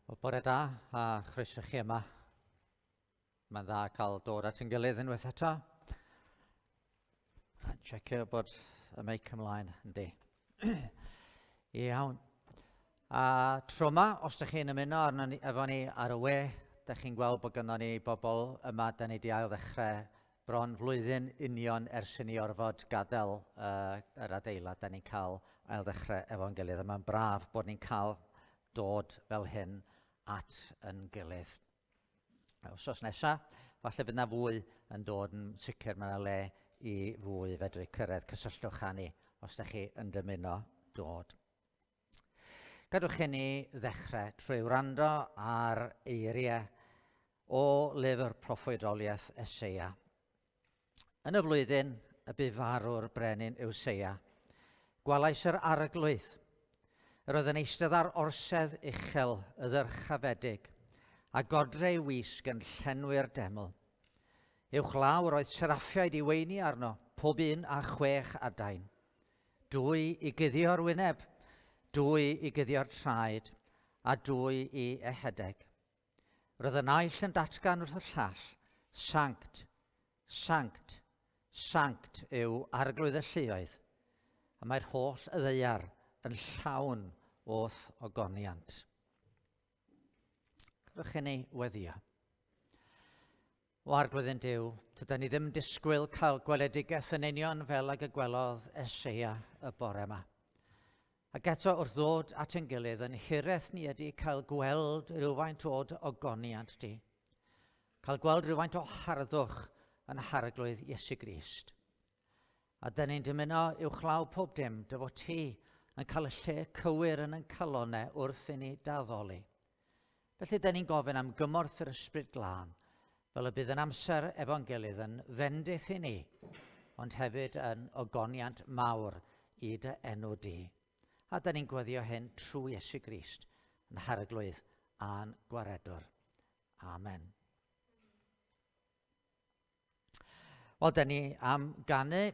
Wel, bore da a chroeso chi yma. Mae'n dda cael dod at yn gilydd unwaith eto. A checio bod y meic ymlaen, yndi. Iawn. A tro yma, os ydych chi'n ymuno arno ni, efo ni ar y we, ydych chi'n gweld bod gynnon ni bobl yma, da ni wedi ail ddechrau bron flwyddyn union ers i ni orfod gadael uh, yr adeilad, da ni'n cael ail ddechrau efo'n gilydd. A mae'n braf bod ni'n cael dod fel hyn at yn gilydd. Wsos nesaf, falle bydd yna fwy yn dod yn sicr, mae yna le i fwy fedru cyrraedd. Cysylltwch â ni os ydych chi yn dymuno dod. Gadwch i ni ddechrau trwy wrando ar eiriau o lyfr proffwydoliaeth Eseia. Yn y flwyddyn y bu farw'r brenin Iwseia, gwelais yr arglwydd. Yr oedd yn eistedd ar orsedd uchel y ddyrchafedig, a godre ei wisg yn llenwi'r deml. Uwchlaw yr oedd seraffiaid i weini arno, pob un â chwech adain. Dwy i guddio'r wyneb, dwy i guddio'r traed, a dwy i ehedeg. Roedd y naill yn datgan wrth y llall, Sanct, sanct, sanct yw arglwydd y lluoedd, a mae'r holl ddaear yn llawn o'th ogoniant. Gadewch i ni weddio. O Arglwydd ein Duw, tydan ni ddim yn disgwyl cael gweledigaeth yn union fel ag y gwelodd Eseia y bore yma. Ac eto wrth ddod at ein gilydd yn hiraeth ni ydy cael gweld rhywfaint o ogoniant di. Cael gweld rhywfaint o harddwch yn harglwydd Iesu Grist. A dyn ni'n dymuno uwchlaw pob dim dy fod ti yn cael y lle cywir yn ein calonau wrth i ni daddoli. Felly, dyn ni'n gofyn am gymorth yr Ysbryd Glân, fel y bydd yn amser efo'n gilydd yn fendith i ni, ond hefyd yn ogoniant mawr i dy enw di. A dyn ni'n gweddio hyn trwy Iesu Grist, yn harglwydd a'n gwaredwr. Amen. Wel, da ni am ganu.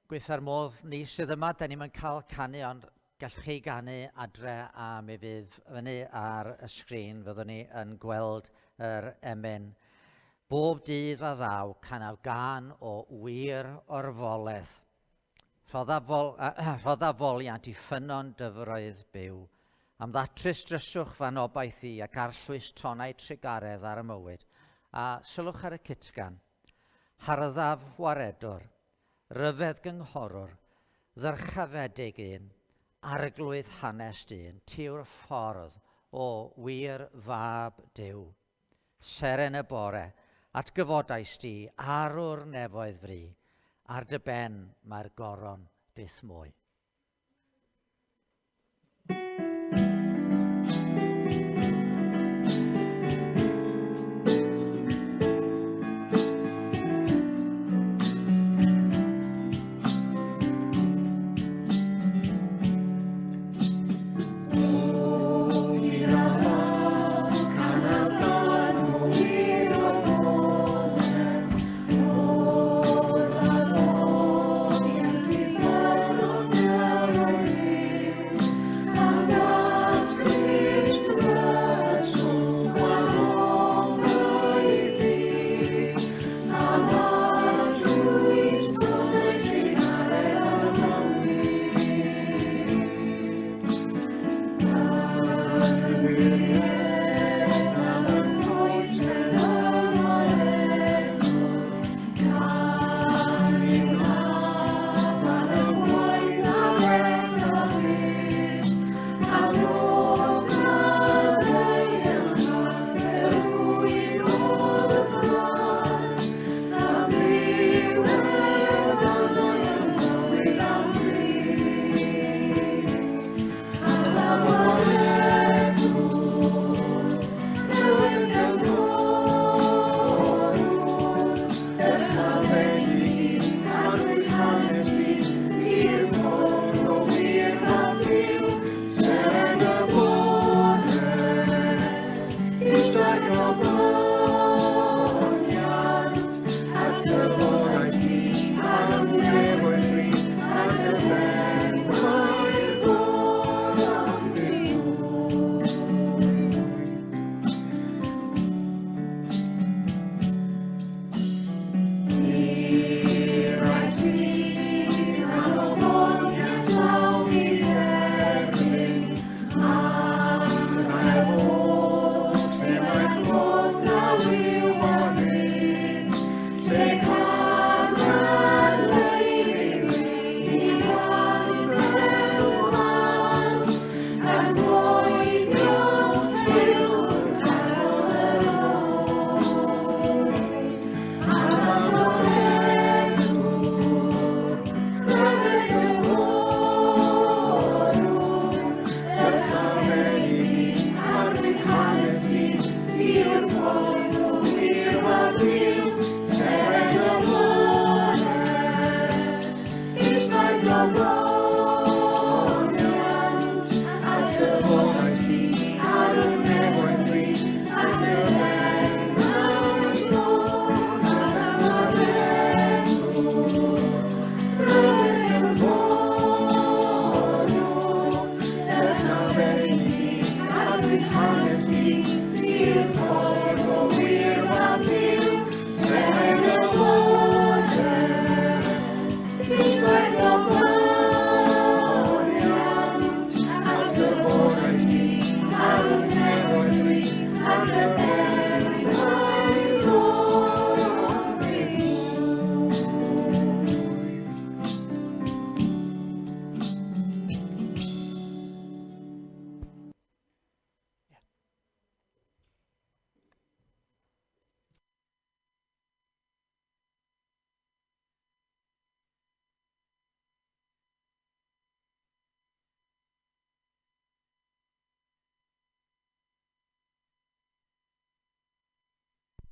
Gweitha'r modd ni sydd yma, da ni'n cael canu, ond gallwch chi ganu adre a mi fydd fyny ar y sgrin, fyddwn ni yn gweld yr emyn. Bob dydd a ddaw, canaw gan o wir orfoledd. Rhodda, fol, rhodda foliant i ffynnon dyfroedd byw. Am ddatrys dryswch fy anobaith i ac arllwys tonnau trugaredd ar y mywyd. A sylwch ar y cytgan. Harddaf waredwr, ryfedd gynghorwr, ddyrchafedig un, arglwydd hanes dyn, ti yw'r ffordd, o wir fab Duw. Seren y bore, atgyfodais di, arwr nefoedd fri, ar dy ben mae'r goron byth mwy.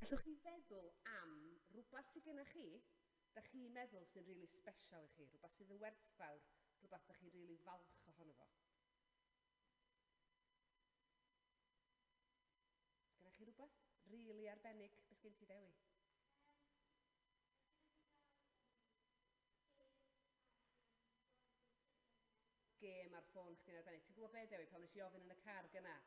Allwch chi feddwl am rhywbeth sydd gennych chi, da chi'n meddwl sy'n rili really special i chi, rhywbeth sydd yn werthfawr, rhywbeth da chi'n rili really falch ohono fo. Os gennych chi rhywbeth rili really arbennig, beth gen ti Dewi? Gêm ar ffôn chdi'n arbennig. Ti'n gwybod be, Dewi, pan nes i ofyn yn y car gyna?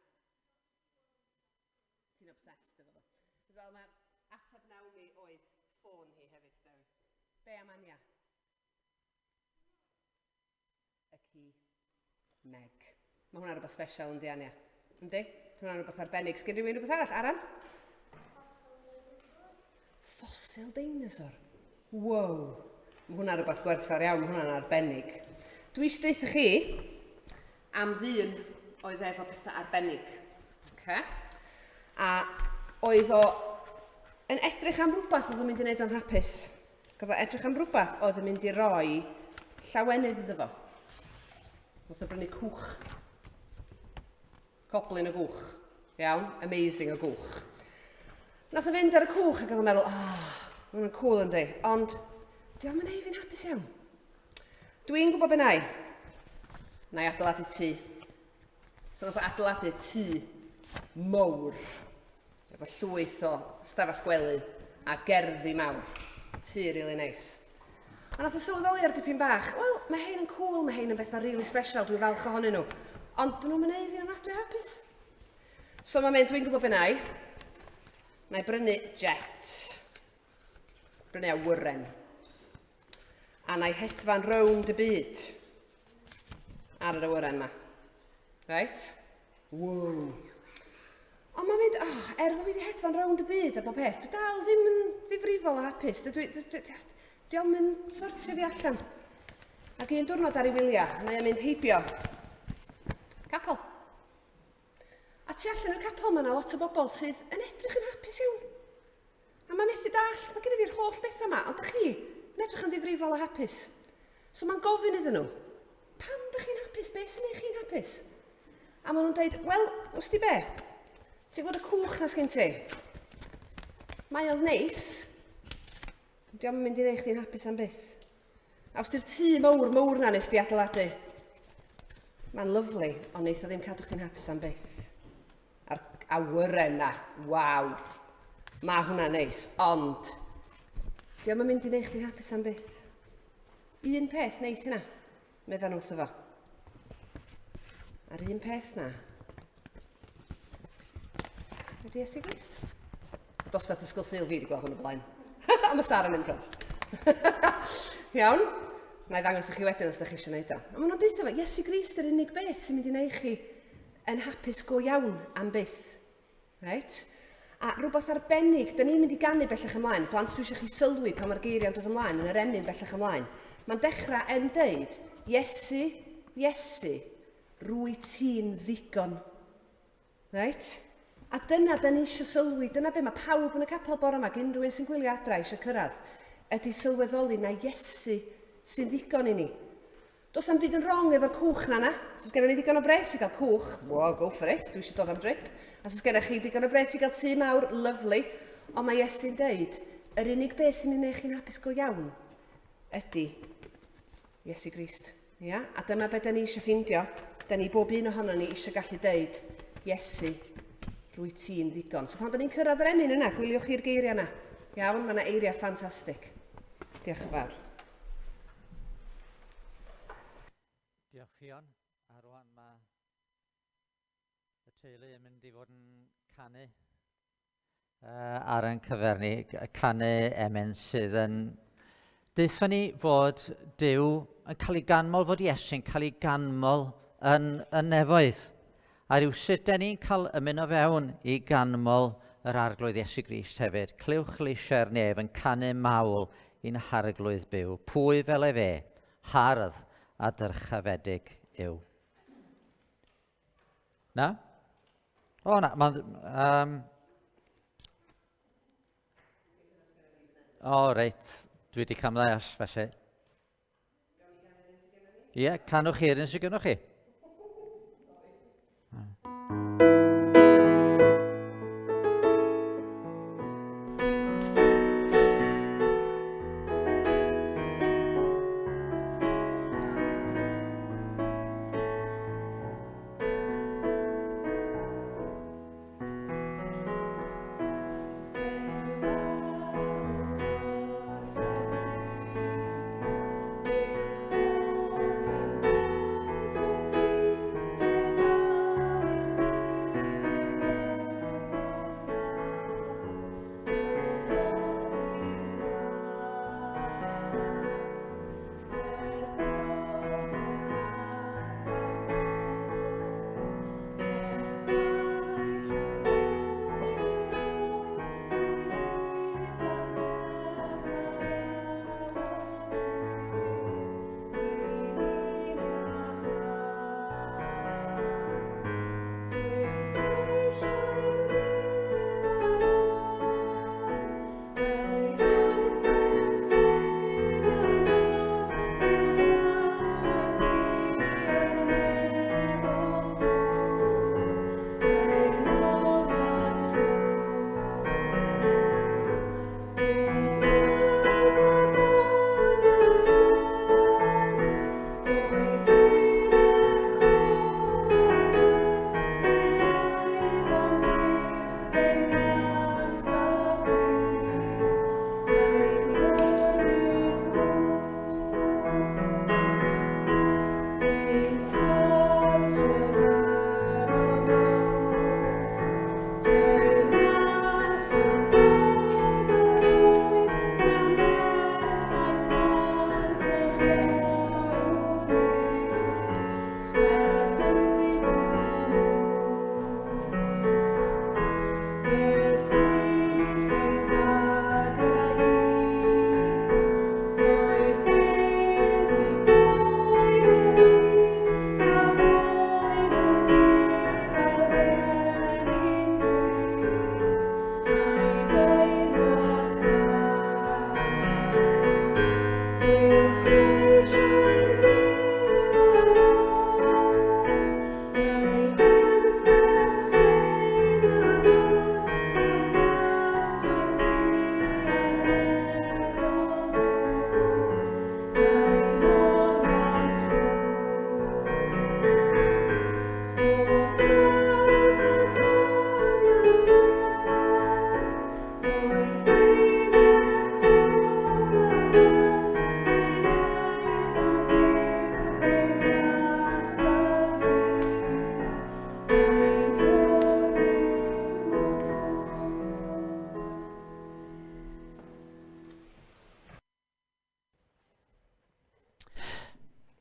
Ti'n obsessed efo fo. Fel mae ateb Naomi oedd ffôn hi hefyd, Dewi. Be am Anya? Y ci. Meg. Mae hwnna'n rhywbeth special yndi, Anya? Yndi? Hwnna'n rhywbeth arbennig. Sgyn rhywun rhywbeth arall? Aran? Fossil dinosaur. Wow. Mae hwnna'n rhywbeth gwerthfawr iawn, mae hwnna'n arbennig. Dwi eisiau deutha chi am ddyn oedd efo pethau arbennig. Okay. A oedd o yn edrych am rhywbeth oedd o'n mynd i wneud o'n hapus. Ac oedd o'n edrych am rhywbeth oedd yn mynd i roi llawenydd iddo fo. Nath o brynu cwch. Goblin o gwch. Iawn, amazing o gwch. Nath o fynd ar y cwch ac oedd o'n meddwl, oh, mae hwnna'n cool yndi, ond di o'm yn neud fi'n hapus iawn. Dwi'n gwybod be na i. Na i adeiladu tŷ. So nath o adeiladu tŷ mowr. Efo llwyth o stafell gwely a gerddi mawr. Tŷ really nice. A nath o sylweddoli ar dipyn bach, wel, mae hein yn cool, mae hein yn bethau really special, dwi'n falch ohonyn nhw. Ond dyn nhw'n mynd fi'n ofnadwy hapus. So mae'n mynd, dwi'n gwybod be na i. Na i brynu jet. Brynu awyren. A na i hedfan rownd y byd ar yr awyren yma. Right? Wow. Ond mae'n mynd, oh, er fod fi wedi hedfan rownd y byd a bob peth, dwi dal ddim yn ddifrifol o hapus. Dwi, dwi, dwi, dwi, dwi yn sortio fi allan. Ac un diwrnod ar ei wyliau, mae o'n mynd heibio capel. A tu allan i'r capel mae yna lot o bobl sydd yn edrych yn hapus iawn. A mae'n methu dallt, mae gen i fi'r holl bethau yma, ond dych chi yn edrych yn ddifrifol a hapus. So mae'n gofyn iddyn nhw, pam dych chi'n hapus? Be sy'n eich chi'n hapus? A maen nhw'n dweud, wel, wrth di be? Ti'n gwybod y cwch na sgyn ti? Mae o'n neis. Diolch yn mynd i wneud chdi'n hapus am byth. A os di'r tŷ mawr, mawr na nes di adeiladu, mae'n lyflu, ond neith o ddim cadw chdi'n hapus am byth. A'r awyren na, waw. Mae hwnna'n neis, ond diolch yn mynd i wneud chdi'n hapus am byth. Un peth neith hynna, medda nhw wrtho fo. A'r un peth na, ydy Iesu Grist. Dosbarth Ysgol Sul fi wedi gweld hwn o blaen. A mae Sarah'n impressed. Iawn? Na i ddangos i chi wedyn os ydych chi eisiau gwneud o. A maen nhw'n deutha fo, Iesu Grist yr unig beth sy'n mynd i wneud chi yn hapus go iawn am byth. Right? A rhywbeth arbennig, da ni'n mynd i ganu bellach ymlaen, plant dwi eisiau chi sylwi pan mae'r geiriau'n dod ymlaen, yn yr emyn bellach ymlaen. Mae'n dechrau yn deud, Iesu, Iesu, rwy ti'n ddigon. Reit? A dyna da ni eisiau sylwi, dyna be mae pawb yn y capel bore yma, ac unrhyw un sy'n gwylio adra eisiau cyrraedd, ydy sylweddoli na Iesu sy'n ddigon i ni. Does na'm byd yn wrong efo'r cwch na na. Os oes gennym ni ddigon o bres i gael cwch, well, go for it, dwi eisiau dod am drip. Os oes gennych chi ddigon o bres i gael tŷ mawr, lovely. Ond mae Iesu'n deud, yr unig beth sy'n mynd i wneud chi'n hapus go iawn ydy Iesu Grist. Ia? A dyma beth da ni eisiau ffeindio. Da ni bob un ohono ni eisiau gallu deud, Iesu, rwy ti'n ddigon. So pan da ni'n cyrraedd yr emyn yna, gwyliwch chi'r geiriau yna. Iawn, mae yna eiriau ffantastig. Diolch yn fawr. Diolch Ffion. A rwan mae y teulu yn mynd i fod yn canu uh, ar ein cyfer ni, canu emyn sydd yn deutha ni fod Duw yn cael ei ganmol, fod Iesu'n cael ei ganmol yn y nefoedd. A rywsut, den ni'n cael ymuno fewn i ganmol yr Arglwydd Iesu Grist hefyd. Clywch leisiau'r nef yn canu mawl i'n Harglwydd byw. Pwy fel ef e, hardd a dyrchafedig yw. Na? O, na, mae'n... Um, o, reit. Dwi wedi camddeall, felly. Ie, yeah, canwch chi'r un sydd gennych chi.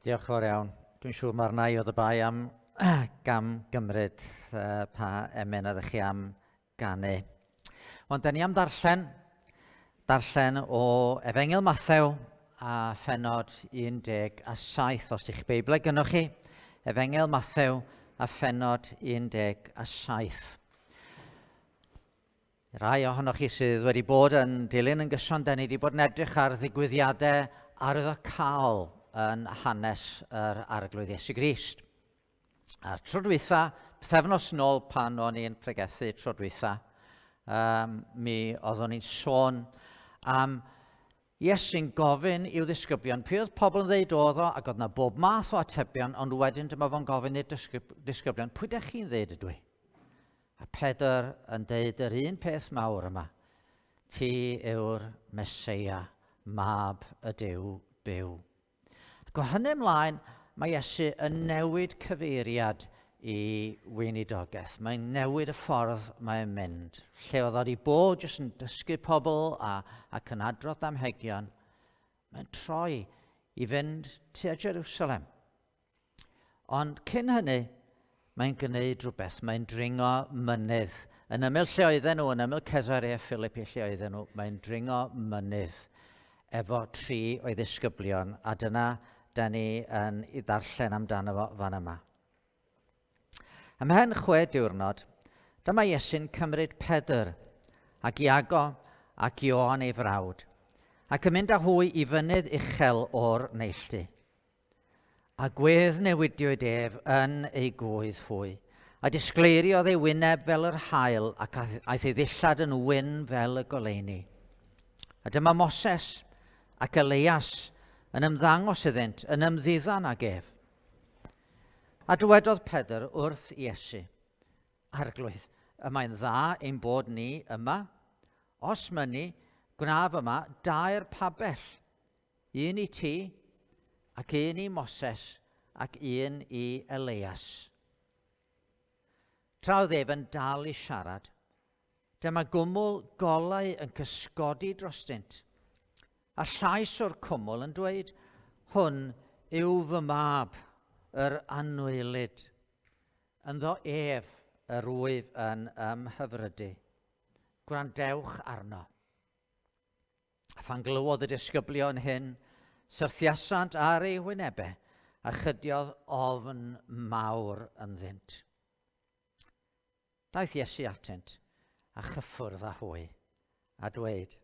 Diolch yn fawr iawn. Dwi'n siŵr mae'r nai oedd y bai am gam gymryd uh, pa emyn oeddech chi am ganu. Ond da ni am ddarllen, darllen o Efengyl Mathew a phenod 17 os ydych Beiblau gynnwch chi. Efengyl Mathew a phenod 17. Rai ohonoch chi sydd wedi bod yn dilyn yn gyson, da ni wedi bod yn edrych ar ddigwyddiadau arwyddocaol yn hanes yr Arglwydd Iesu Grist. A'r tro dwytha, pythefnos nôl pan o'n i'n pregethu tro dwytha, um, mi oeddwn i'n sôn am Iesu'n gofyn i'w ddisgyblion pwy oedd pobl yn ddeud oedd o, ac oedd na bob math o atebion, ond wedyn dyma fo'n gofyn i'r disgyblion, pwy dych chi'n ddeud ydw i? A Pedr yn deud yr un peth mawr yma, ti yw'r Meseia, mab y Duw byw. Ac o hynny ymlaen, mae Iesu yn newid cyfeiriad i weinidogaeth. Mae'n newid y ffordd mae'n mynd. Lle oedd wedi bod jyst yn dysgu pobl a, ac yn adrodd damhegion, mae'n troi i fynd tua Jerusalem. Ond cyn hynny, mae'n gwneud rhywbeth. Mae'n dringo mynydd. Yn ymyl lle oedden nhw, yn ymyl Cesarea Philippi lle oedden nhw, mae'n dringo mynydd efo tri o'i ddisgyblion, a dyna da ni yn i ddarllen amdano fo fan yma. Ymhen chwe diwrnod, dyma Iesu'n cymryd Pedr ac Iago ac Ioan ei frawd, ac yn mynd â hwy i fynydd uchel o'r neilltu. A gwedd newidiwyd ef yn ei gwydd hwy, a disgleiriodd ei wyneb fel yr haul, ac aeth ei ddillad yn wyn fel y goleuni. A dyma Moses ac Elias yn ymddangos iddynt, yn ymddiddan ag ef. A dywedodd Pedr wrth Iesu, Arglwydd, y mae'n dda ein bod ni yma. Os mynni, gwnaf yma dair pabell, Un i ti, ac un i Moses, ac un i Eleias. Tra oedd ef yn dal i siarad, dyma gwmwl golau yn cysgodi drostynt, a llais o'r cwmwl yn dweud, Hwn yw fy mab, yr anwylyd. Ynddo ef yr wyf yn ymhyfrydu. Gwrandewch arno. A phan glywodd y disgyblion hyn, syrthiasant ar eu hwynebau, a chydiodd ofn mawr ynddynt. Daeth Iesu atynt, a chyffwrdd â hwy, a dweud,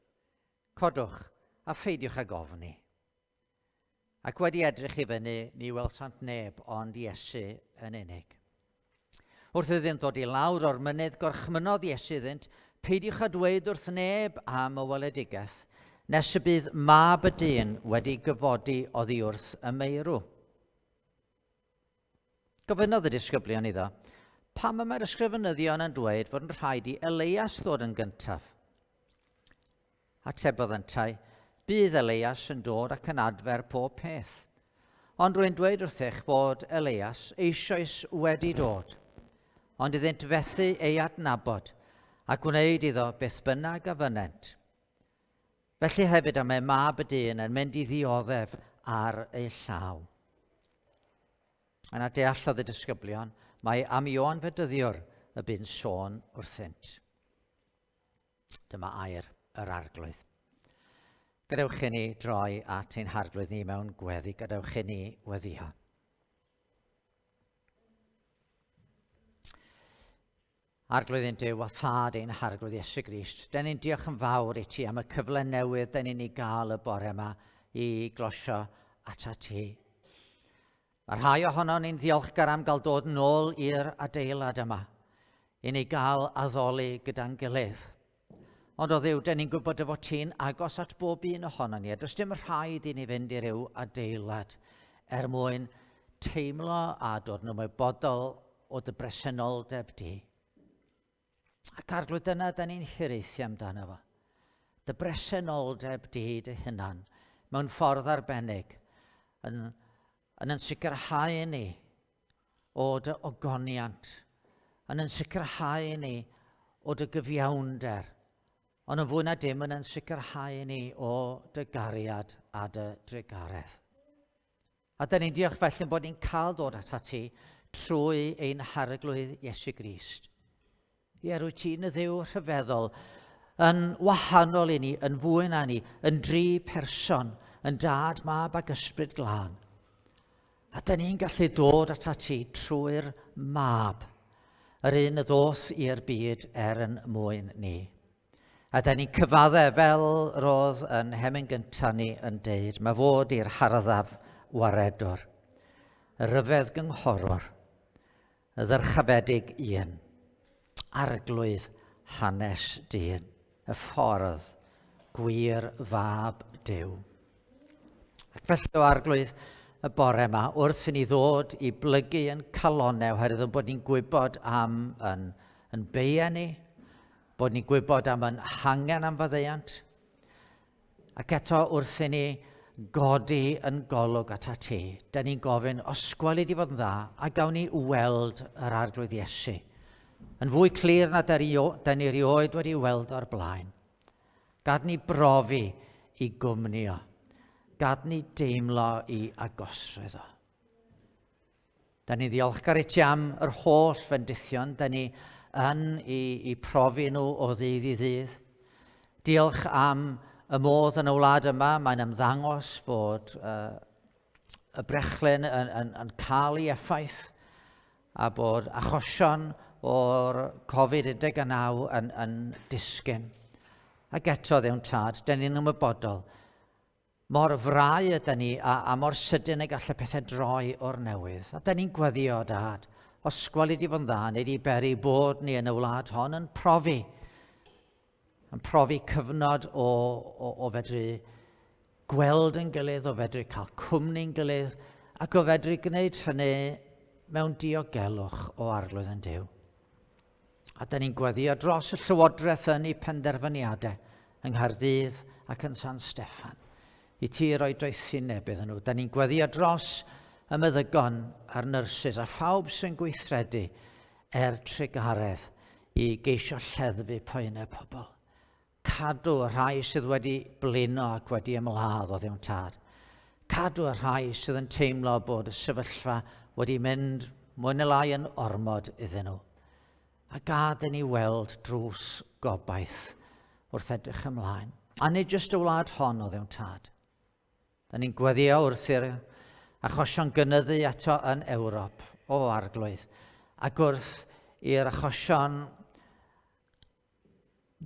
Codwch, a pheidiwch ag ofni. Ac wedi edrych i fyny, ni welsant neb ond Iesu yn unig. Wrth iddynt ddod i lawr o'r mynydd, gorchmynnodd Iesu iddynt, Peidiwch â dweud wrth neb am y weledigaeth, nes y bydd mab y dyn wedi gyfodi oddi wrth y meirw. Gofynnodd y disgyblion iddo, Pam y mae'r ysgrifenyddion yn dweud fod yn rhaid i Eleias ddod yn gyntaf? Atebodd yntau, Bydd Eleias yn dod ac yn adfer pob peth. Ond rwy'n dweud wrthych fod Eleias eisoes wedi dod, ond iddynt fethu ei adnabod a gwneud iddo beth bynnag a fynnent. Felly hefyd y mae mab y dyn yn mynd i ddioddef ar ei llaw. Yna deallodd y disgyblion mai am Ioan Fedyddiwr y bu'n sôn wrthynt. Dyma air yr arglwydd. Gadewch i ni droi at ein harglwydd ni mewn gweddi. Gadewch i ni weddio. Arglwydd ein Duw a Thad ein Harglwydd Iesu Grist, den ni'n diolch yn fawr i ti am y cyfle newydd den ni'n ei gael y bore yma i glosio ata ti. Mae rhai ohono ni'n ddiolchgar am gael dod nôl i'r adeilad yma, i ni gael addoli gyda'n gilydd. Ond o Dduw, den ni'n gwybod dy fod ti'n agos at bob un ohono ni, a does dim rhaid i ni fynd i ryw adeilad er mwyn teimlo a dod yn ymwybodol o dy bresenoldeb di. Ac arglwydd, dyna da ni'n hiraethu amdano fo. Dy bresenoldeb di dy hunan mewn ffordd arbennig yn, yn yn sicrhau ni o dy ogoniant, yn yn sicrhau ni o dy gyfiawnder, ond yn fwy na dim yn yn sicrhau ni o dy gariad a dy drugaredd. A da ni'n diolch felly bod ni'n cael dod atat ti trwy ein Harglwydd Iesu Grist. Ie, rwyt ti'n y Dduw rhyfeddol, yn wahanol i ni, yn fwy na ni, yn dri person, yn dad, mab ac ysbryd glân. A da ni'n gallu dod atat ti trwy'r mab, yr un y ddoth i'r byd er yn mwyn ni. A da ni'n cyfadde fel roedd yn hemyn gyntaf ni yn deud, mae fod i'r harddaf waredwr, y rhyfedd gynghorwr, y ddyrchafedig un, arglwydd hanes dyn, y ffordd, gwir fab Duw. Ac felly o arglwydd, y bore yma, wrth i ni ddod i blygu yn calonau oherwydd bod ni'n gwybod am yn, yn beiau ni, bod ni'n gwybod am yn hangen am faddeuant, ac eto wrth i ni godi yn golwg at ti, da ni'n gofyn, os gweli di fod yn dda, a gawn ni weld yr Arglwydd Iesu. Yn fwy clir na da ni erioed wedi weld o'r blaen. Gad ni brofi i gwmnio. Gad ni deimlo i agosrwydd o. Da ni'n ddiolchgar i ti am yr holl fendithion da ni yn i, i profi nhw o ddydd i ddydd. Diolch am y modd yn y wlad yma, mae'n ymddangos bod uh, y brechlyn yn, yn, yn cael ei effaith a bod achosion o'r Covid-19 yn, yn disgyn. Ac eto, ddewn tad, dyn ni'n ymwybodol Mor frau ydy ni a, a mor sydyn y gall y pethau droi o'r newydd. A da ni'n gweddio, Dad, os gweli di fod yn dda, neu di beri bod ni yn y wlad hon yn profi, yn profi cyfnod o, o, o fedru gweld yn gilydd, o fedru cael cwmni'n gilydd, ac o fedru gwneud hynny mewn diogelwch o arglwydd yn Duw. A da ni'n gweddio dros y Llywodraeth yn ei phenderfyniadau yng Nghaerdydd ac yn San Steffan i ti roi doethineb iddyn nhw. Da ni'n gweddio dros y meddygon a'r nyrsys a phawb sy'n gweithredu er trugaredd i geisio lleddfu poenau pobl. Cadw y rhai sydd wedi blino ac wedi ymladd o ddiwn tad. Cadw y rhai sydd yn teimlo bod y sefyllfa wedi mynd mwy neu lai yn ormod iddyn nhw. A gad i ni weld drws gobaith wrth edrych ymlaen. A nid jyst y wlad hon o ddiwn tad. Da ni'n gweddio wrth i'r achosion gynyddu eto yn Ewrop, o arglwydd, ac wrth i'r achosion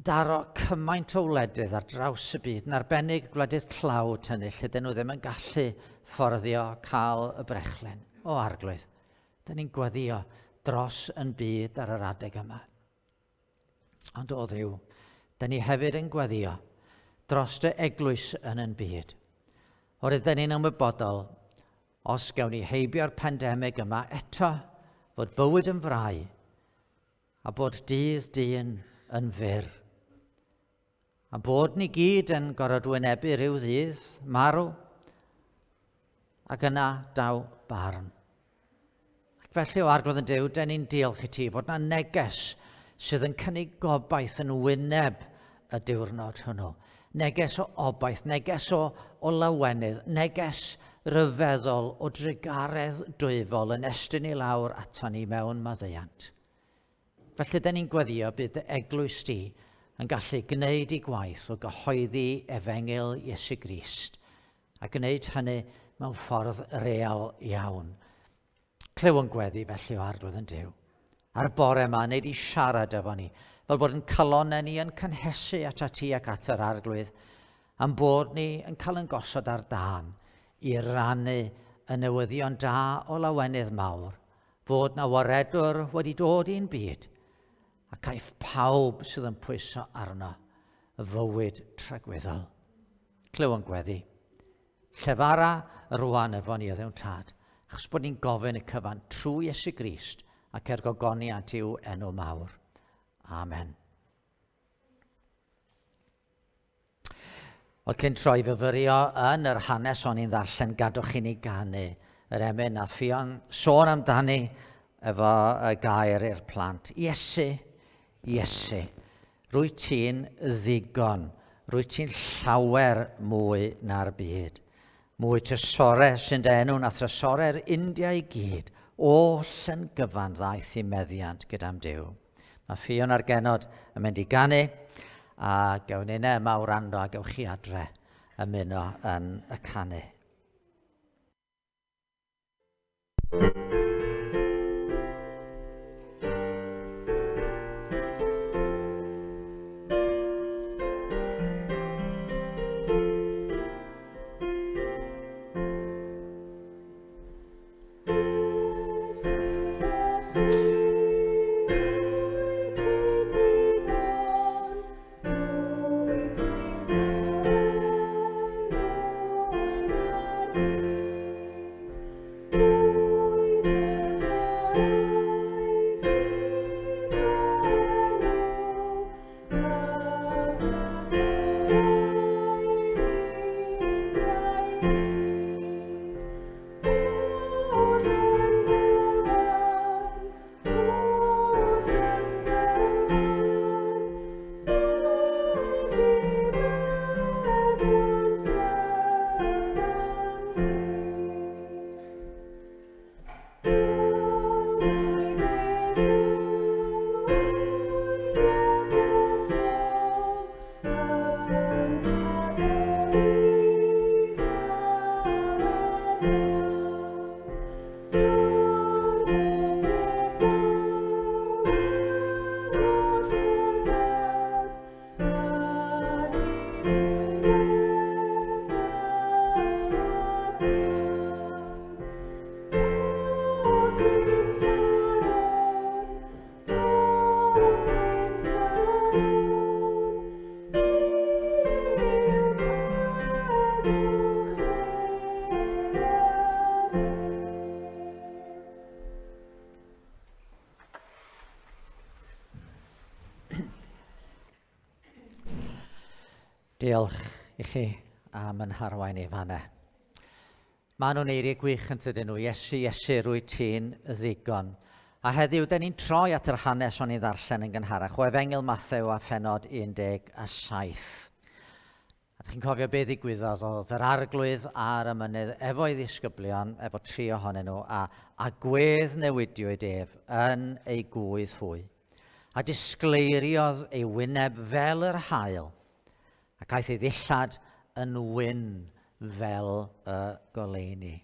daro cymaint o wledydd ar draws y byd, yn arbennig gwledydd tlawd hynny, lle dyn nhw ddim yn gallu fforddio cael y brechlyn. O arglwydd, dyn ni'n gweddio dros yn byd ar yr adeg yma. Ond o ddiw, dyn ni hefyd yn gweddio dros dy eglwys yn yn byd. O'r ydyn ni'n ymwybodol, os gawn ni heibio'r pandemig yma eto, fod bywyd yn frau, a bod dydd dyn yn fyr. A bod ni gyd yn gorfod wynebu rhyw ddydd, marw, ac yna daw barn. Ac felly o Arglwydd yn Duw, den ni'n diolch i ti fod na neges sydd yn cynnig gobaith yn wyneb y diwrnod hwnnw. Neges o obaith, neges o, o lawenydd, neges ryfeddol o drugaredd dwyfol yn estyn i lawr ato ni mewn maddeuant. Felly, dyn ni'n gweddio bydd dy eglwys di yn gallu gwneud ei gwaith o gyhoeddi efengyl Iesu Grist a gwneud hynny mewn ffordd real iawn. Clyw yn gweddi felly o Arglwydd yn Duw. A'r bore yma, wneud i siarad efo ni, fel bod yn calonau ni yn cynhesu at ti ac at yr Arglwydd, am bod ni yn cael yn gosod ar dân i rannu y newyddion da o lawenydd mawr, fod na waredwr wedi dod i'n byd, a caiff pawb sydd yn pwyso arno y fywyd tragwyddol. Clyw yn gweddi. Llefara rwan efo ni o ddewn tad, achos bod ni'n gofyn y cyfan trwy Iesu Grist ac er gogoniant i'w enw mawr. Amen. Wel, cyn troi fyfyrio yn yr hanes o'n i'n ddarllen, gadwch i ni ganu yr emyn a Ffion sôn amdani efo y gair i'r plant. Iesu, Iesu, rwy ti'n ddigon, rwy ti'n llawer mwy na'r byd. Mwy trysore sy'n dy enw na thrysore'r India i gyd, oll yn gyfan ddaeth i meddiant gyda'm Duw. Mae Ffion a'r genod yn mynd i ganu, a gewn ninne yma wrando a gewch chi adre ymuno yn y canu. Diolch i chi am yn harwain i fanna. Maen nhw'n eiriau gwych yn tydyn nhw, Iesu, Iesu, rwy ti'n ddigon. A heddiw, dyn ni'n troi at yr hanes o'n i'n ddarllen yn gynharach o Efengyl Mathew a phenod 17. A chi'n cofio beth ddigwyddodd, oedd yr arglwydd ar y mynydd efo'i ddisgyblion, efo tri ohonyn nhw, a, a gwedd newidiwyd ef yn ei gwydd hwy. A disgleiriodd ei wyneb fel yr haul, ac aeth ei ddillad yn wyn fel y goleuni.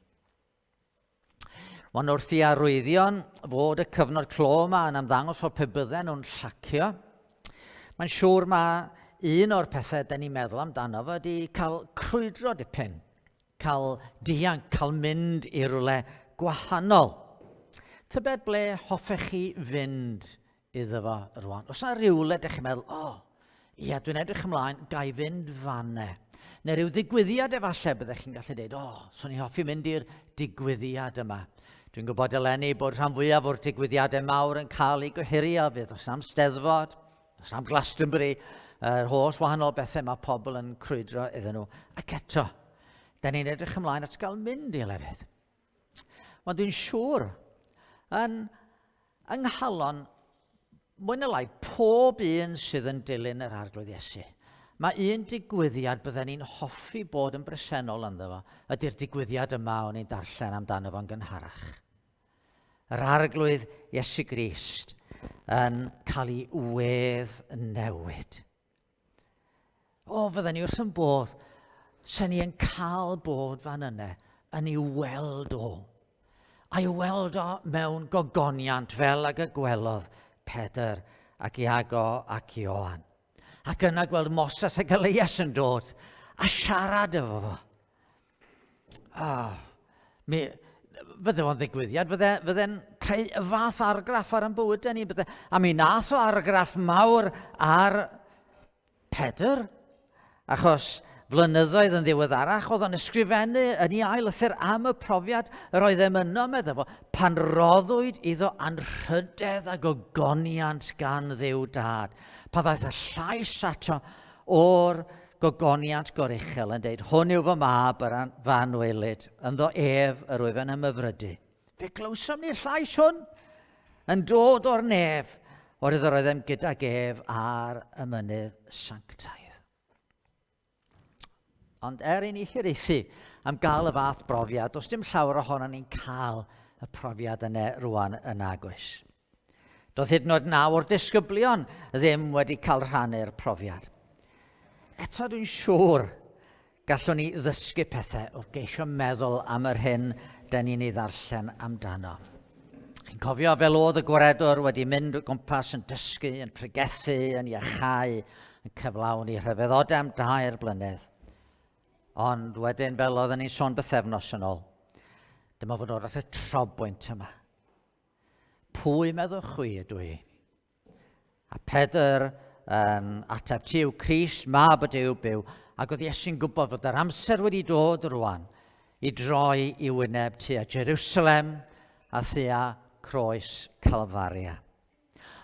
Ond wrth i arwyddion fod y cyfnod clo yma yn ymddangos fel pe bydden nhw'n llacio, mae'n siŵr mae un o'r pethau da ni'n meddwl amdano fo ydy cael crwydro dipyn, cael dianc, cael mynd i rywle gwahanol. Tybed ble hoffech chi fynd iddo fo rwan. Os yna rywle ydych chi'n meddwl, o, oh, ia, dwi'n edrych ymlaen, ga i fynd fanne. Neu rhyw ddigwyddiad efallai byddech chi'n gallu dweud, o, oh, swn i'n hoffi mynd i'r digwyddiad yma. Dwi'n gwybod eleni bod rhan fwyaf o'r digwyddiadau mawr yn cael eu gohirio, fydd os am Steddfod, os am Glastonbury, yr holl wahanol bethau mae pobl yn crwydro iddyn nhw. Ac eto, da ni'n edrych ymlaen at gael mynd i lefydd. Ond dwi'n siŵr, yn yng nghalon mwy na lai pob un sydd yn dilyn yr Arglwydd Iesu, mae un digwyddiad bydden ni'n hoffi bod yn bresennol ynddo fo, ydy'r digwyddiad yma o'n i'n darllen amdano fo'n gynharach. Yr Arglwydd Iesu Grist yn cael ei wedd newid. O, fydden ni wrth yn bodd, sen ni yn cael bod fan yna, yn ei weld o. A'i weld o mewn gogoniant fel ag y gwelodd Pedr ac Iago ac Ioan. Ac yna gweld Moses ac Elias yn dod a siarad efo fo. Ah, mi, fydde fo'n ddigwyddiad, fydde, fydde'n creu y fath argraff ar ein bywydau ni. Bydde, a mi nath o argraff mawr ar Pedr, achos flynyddoedd yn ddiweddarach, oedd o'n ysgrifennu yn ei ail lythyr am y profiad yr oedd e'n yno, meddai fo, pan roddwyd iddo anrhydedd a gogoniant gan Dduw Dad, pan ddaeth y llais ato o'r gogoniant goruchel yn deud, hwn yw fy mab, yr fy anwylyd, ynddo ef yr wyf yn ymhyfrydu. Fe glywsom ni'r llais hwn yn dod o'r nef, o'r iddo roeddem gydag ef ar y mynydd sanctaidd. Ond er i ni hiraethu am gael y fath brofiad, does dim llawer ohono ni'n cael y profiad yna rwan yn nagoes. Doedd hyd yn oed naw o'r disgyblion ddim wedi cael rhannu'r profiad. Eto dwi'n siŵr gallwn ni ddysgu pethau o geisio meddwl am yr hyn dyn ni'n ei ddarllen amdano. Chi'n cofio fel oedd y gwaredwr wedi mynd o gwmpas yn dysgu, yn pregethu, yn iachau, yn cyflawni rhyfeddodau am dair blynedd. Ond wedyn, fel oedden ni'n sôn bythefnos yn ôl, dyma fod o'r at y trobwynt yma. Pwy meddwch chwi ydw i? A Pedr yn ateb, ti yw Crist, mab y Duw byw, ac oedd Iesu'n gwybod fod yr amser wedi dod rwan i droi i wyneb tua Jerusalem a thua croes Calfaria.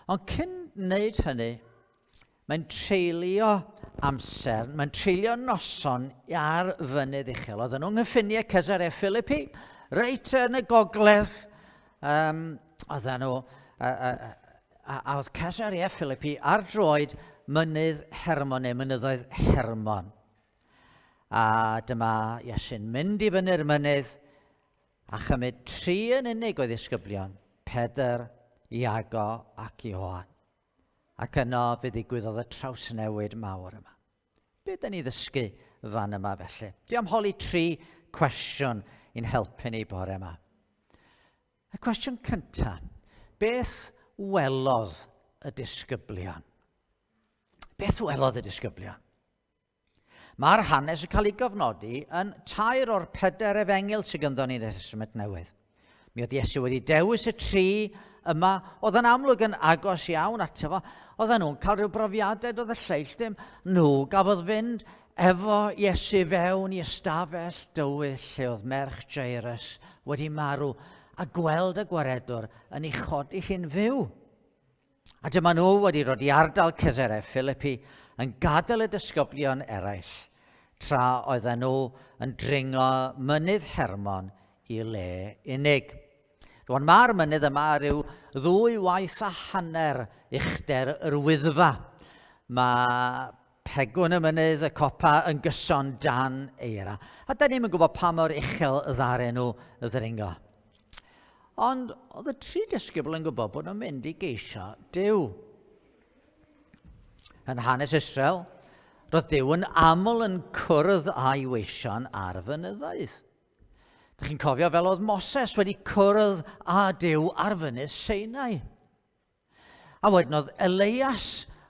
Ond cyn wneud hynny, Mae'n treulio amser, mae'n treulio noson ar fynydd uchel. Oedden nhw'n nghyffiniau Cesarea Philippi, reit yn y gogledd. Um, oedden nhw, a, a, a, a oedd Cesarea Philippi ar droed mynydd Hermon neu mynyddoedd Hermon. A dyma Iesu'n mynd i fyny'r mynydd a chymryd tri yn unig o'i ddisgyblion, Pedr, Iago ac Ioan. Ac yno fe ddigwyddodd y trawsnewid mawr yma. Be dyn ni ddysgu fan yma felly? Dwi am holi tri cwestiwn i'n helpu ni bore yma. Y cwestiwn cyntaf, beth welodd y disgyblion? Beth welodd y disgyblion? Mae'r hanes yn cael ei gofnodi yn tair o'r pedair efengyl sydd ganddo ni yn y Testament Newydd. Mi oedd Iesu wedi dewis y tri yma, oedd yn amlwg yn agos iawn ato fo. Oedden nhw'n cael rhyw brofiadau, doedd y lleill ddim. Nhw gafodd fynd efo Iesu fewn i ystafell dywyll lle oedd merch Jairus wedi marw a gweld y gwaredwr yn ei chodi hi'n fyw. A dyma nhw wedi dod i ardal Cesarea Philippi yn gadael y disgyblion eraill, tra oedden nhw yn dringo mynydd Hermon i le unig. Rwan mae'r mynydd yma rhyw ddwy waith a hanner uchder yr wyddfa. Mae pegwn y mynydd, y copa, yn gyson dan eira. A da ni'n gwybod pa mor uchel ddaren nhw ddringo. Ond oedd y tri disgybl yn gwybod bod nhw'n mynd i geisio Duw. Yn hanes Israel, roedd Duw yn aml yn cwrdd â'i weision ar fynyddoedd. Dych chi'n cofio fel oedd Moses wedi cwrdd â Duw ar fynydd Sinai. A wedyn oedd Elias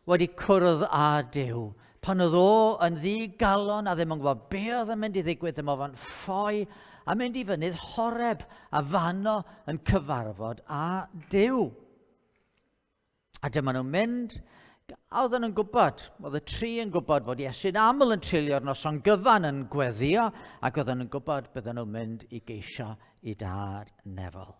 wedi cwrdd â Duw. Pan oedd o yn ddi-galon a ddim yn gwybod be oedd yn mynd i ddigwydd, dyma fo'n ffoi a mynd i fynydd Horeb a fanno yn cyfarfod â Duw. A dyma nhw'n mynd, a oedden nhw'n gwybod, oedd y tri yn gwybod fod Iesu'n aml yn treulio'r noson gyfan yn gweddio, ac oedden nhw'n gwybod bydden nhw'n mynd i geisio i dad nefol.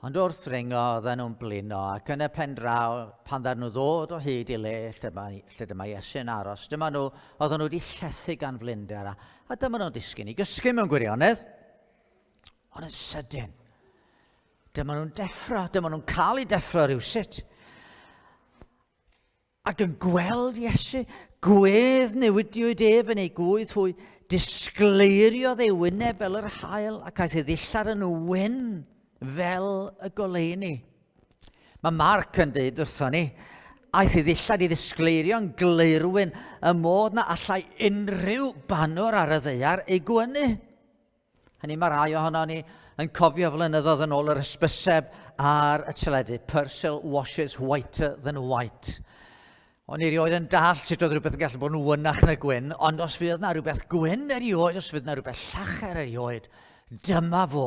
Ond wrth ddringo, oedden nhw'n blino, ac yn y pen draw, pan ddaru nhw ddod o hyd i le lle dyma, lle dyma Iesu'n aros, dyma nhw, oedden nhw wedi llethu gan flinder, a, a dyma nhw'n disgyn i gysgu mewn gwirionedd. Ond yn sydyn, dyma nhw'n deffro, dyma nhw'n cael eu deffro rhywsut. Ac yn gweld Iesu, gwedd newidiwyd ef yn ei gwydd hwy, disgleiriodd ei wyneb fel yr haul ac aeth ei ddillad yn wyn fel y goleuni. Mae Mark yn dweud wrthon ni, aeth ei ddillad i ddisgleirio'n gleirwyn y modd na allai unrhyw banwr ar y ddaear ei gwynu. Hynny mae rhai ohono ni yn cofio flynyddoedd yn ôl yr hysbyseb ar y teledu, Persil washes whiter than white. O'n i erioed yn dall sut oedd rhywbeth yn gallu bod yn wynach na gwyn, ond os fydd na rhywbeth gwyn erioed, os fydd na rhywbeth llacher erioed, dyma fo.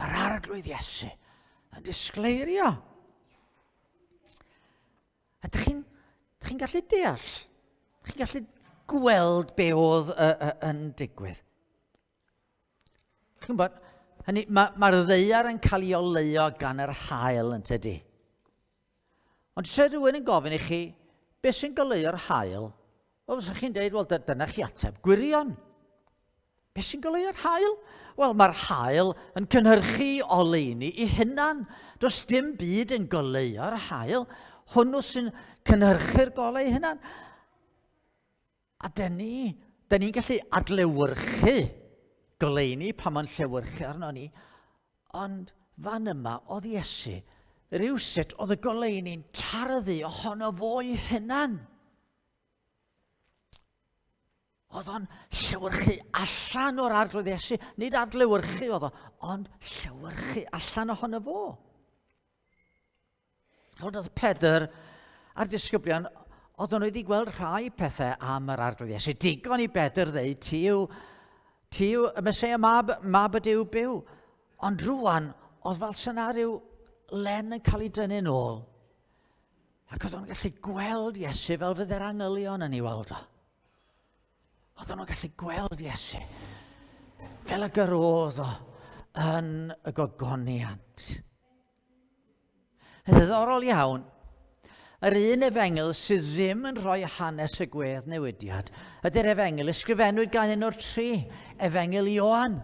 Yr arglwydd Iesu yn disgleirio. A dych chi'n chi gallu deall? Dych chi'n gallu gweld be oedd uh, uh, yn digwydd? Chi'n gwybod, hynny, mae'r ma, ma ddaear yn cael ei oleuo gan yr haul yn tydi. Ond se rhywun yn gofyn i chi, beth sy'n goleuo'r haul? Wel, fysa chi'n deud, wel, dyna chi ateb gwirion. Beth sy'n goleuo'r haul? Wel, mae'r haul yn cynhyrchu oleuni i hunan. Does dim byd yn goleuo'r haul. Hwnnw sy'n cynhyrchu'r golau ei hunan. A dyn ni, Da ni'n gallu adlewyrchu goleuni pan mae'n llewyrchu arno ni, ond fan yma oedd Iesu, rhywsut oedd y goleuni'n tarddu ohono fo'i hunan. Oedd o'n llewyrchu allan o'r arglwydd Iesu, nid adlewyrchu oedd o, ond llewyrchu allan ohono fo. Ond oedd Pedr a'r disgyblion, oedd nhw wedi gweld rhai pethau am yr arglwydd Iesu. Digon i Bedr ddeud, ti yw, ti yw y Meseia mab, mab y Duw byw. Ond rwan, oedd fel syna rhyw len yn cael ei dynnu'n ôl. Ac oedd o'n gallu gweld Iesu fel fydde'r angylion yn ei weld o. Oedd o'n gallu gweld Iesu fel y gyrodd o yn y gogoniant. Yn ddiddorol iawn, yr un efengyl sydd ddim yn rhoi hanes y gwedd newidiad ydy'r efengyl ysgrifennwyd gan un o'r tri, efengyl Ioan.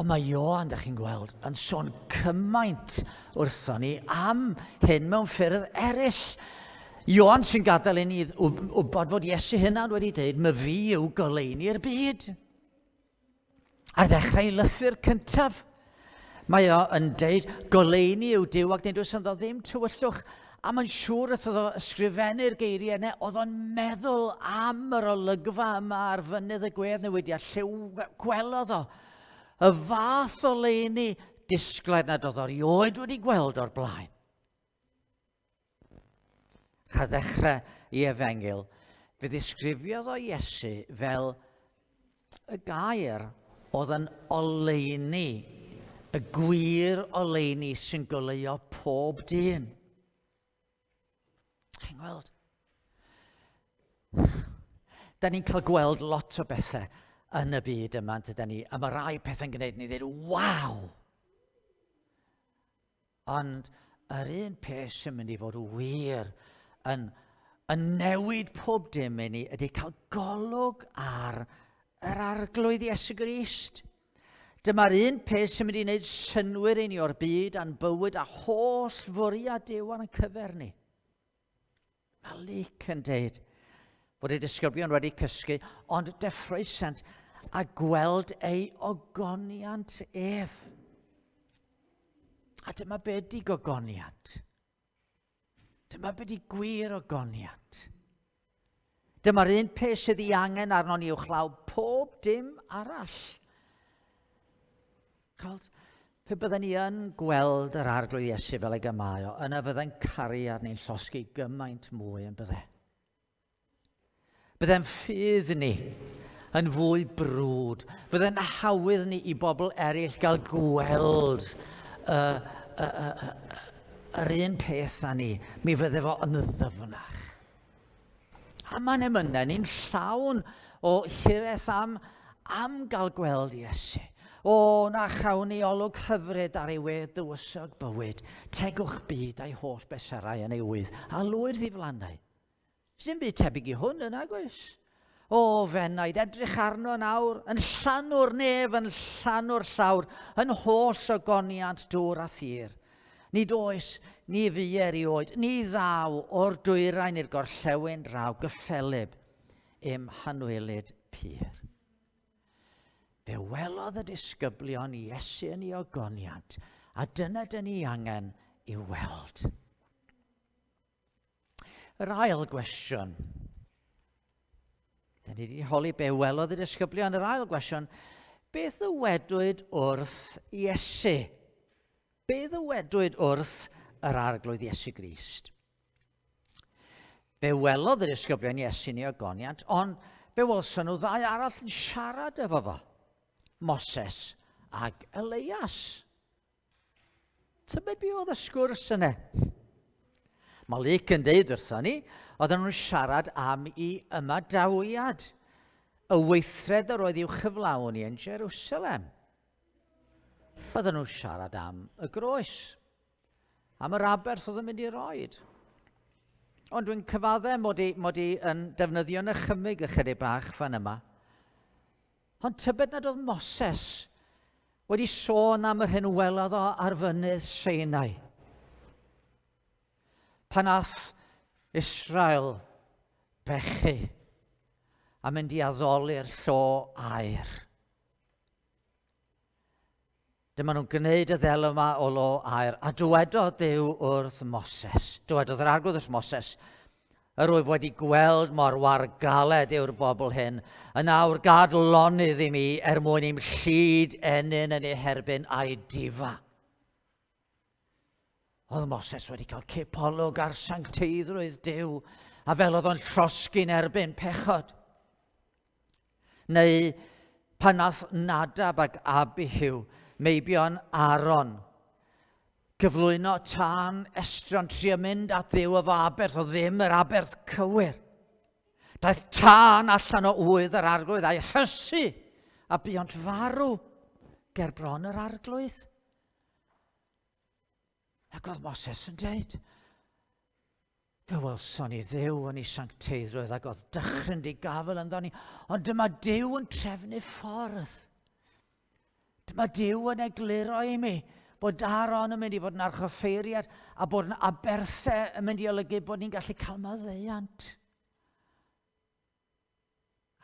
Ond mae Ioan, da chi'n gweld, yn sôn cymaint wrthon ni am hyn mewn ffyrdd eraill. Ioan sy'n gadael i ni wybod fod Iesu hynna'n wedi dweud, my fi yw goleuni'r byd. Ar ddechrau ei lythyr cyntaf, mae o yn deud, goleuni yw Duw ac nid oes ynddo ddim tywyllwch. A mae'n siŵr wrth iddo ysgrifennu'r geiriau yna, oedd o'n meddwl am yr olygfa yma ar fynydd y gwedd newidiad, lle gwelodd o y fath o leini disglair nad oedd o erioed wedi gweld o'r blaen. Ar ddechrau i efengyl, fe ddisgrifiodd o Iesu fel y gair oedd yn oleuni, y gwir oleuni sy'n goleuo pob dyn. Chi'n gweld? Da ni'n cael gweld lot o bethau yn y byd yma, yn ni, a mae rai pethau'n gwneud ni ddweud, waw! Ond yr un peth sy'n mynd i fod wir yn, yn newid pob dim i ni ydy cael golwg ar yr Arglwydd Iesu Grist. Dyma'r un peth sy'n mynd i wneud synnwyr i ni o'r byd a'n bywyd a holl fwriad Duw ar ein cyfer ni. Mae Luc yn deud bod y disgyblion wedi cysgu, ond deffroesant a gweld ei ogoniant ef. A dyma be di gogoniant. Dyma be di gwir ogoniant. Dyma'r un peth sydd ei angen arnon ni uwchlaw pob dim arall. Chweld, pe bydden ni yn gweld yr Arglwydd Iesu fel ag y mae o, yna fydde'n caru arni'n llosgi gymaint mwy yn bydde. Bydde'n ffydd ni yn fwy brwd. Bydde'n hawydd ni i bobl eraill gael gweld y, y, y, y, yr un peth â ni. Mi fydde fo yn ddyfnach. A mae'n emynau ni'n llawn o hiraeth am, am gael gweld Iesu. O, na chawn ni olwg hyfryd ar ei wedd dywysog bywyd, tegwch byd a'i holl beserau yn ei wydd, a lwyr ddiflannau. Dim byd tebyg i hwn yn agos. O, fenaid, edrych arno yn awr, yn llanw'r nef, yn llanw'r llawr, yn holl ogoniant dŵr a thir. Nid oes, ni fu erioed, ni ddaw o'r dwyrain i'r gorllewin draw gyffelyb i'm hanwylyd pur. Fe welodd y disgyblion Iesu yn ei ogoniant, a dyna dyn ni angen i'w weld. Yr ail gwestiwn. Da ni wedi holi be welodd y disgyblion. Yr ail gwestiwn, beth ddywedwyd wrth Iesu? Be ddywedwyd wrth yr Arglwydd Iesu Grist? Fe welodd y disgyblion Iesu yn ei ogoniant, ond fe welson nhw ddau arall yn siarad efo fo, Moses ag Elias. Tybed be oedd y sgwrs yna? Mae Luc yn deud wrthon ni, oedden nhw'n siarad am i ymadawiad, y weithred yr oedd i'w chyflawni yn Jerusalem. Oedden nhw'n siarad am y groes, am yr aberth oedd yn mynd i roed. Ond dwi'n cyfadde mod i, mod i yn defnyddio nychymyg ychydig bach fan yma. Ond tybed nad oedd Moses wedi sôn am yr hyn welodd o ar fynydd Sinai. Pan ath Israel bechu. a mynd i addoli'r llo aur. Dyma nhw'n gwneud y ddelw yma o lo aur. A dywedodd Duw wrth Moses, dywedodd yr arglwydd wrth Moses, Yr wyf wedi gweld mor wargaled yw'r bobl hyn. Yn awr gad lonydd i mi er mwyn i'm llid ennyn yn eu herbyn a'i difa. Oedd Moses wedi cael cipolwg ar sancteiddrwydd Duw, a fel oedd o'n llosgi'n erbyn pechod. Neu pan nath Nadab ac Abihu, meibion Aaron, gyflwyno tân estron trio mynd at Dduw efo aberth, o ddim yr aberth cywir. Daeth tân allan o ŵydd yr arglwydd a'i hysu, a buont farw ger bron yr arglwydd. Ac oedd Moses yn dweud, fe welson ni Dduw yn ei sancteiddrwydd ac oedd dychryn di gafel ynddo ni, ond dyma Duw yn trefnu ffordd. Dyma Duw yn egluro i mi bod Aaron yn mynd i fod yn archoffeiriad a bod yn aberthau yn mynd i olygu bod ni'n gallu cael maddeuant.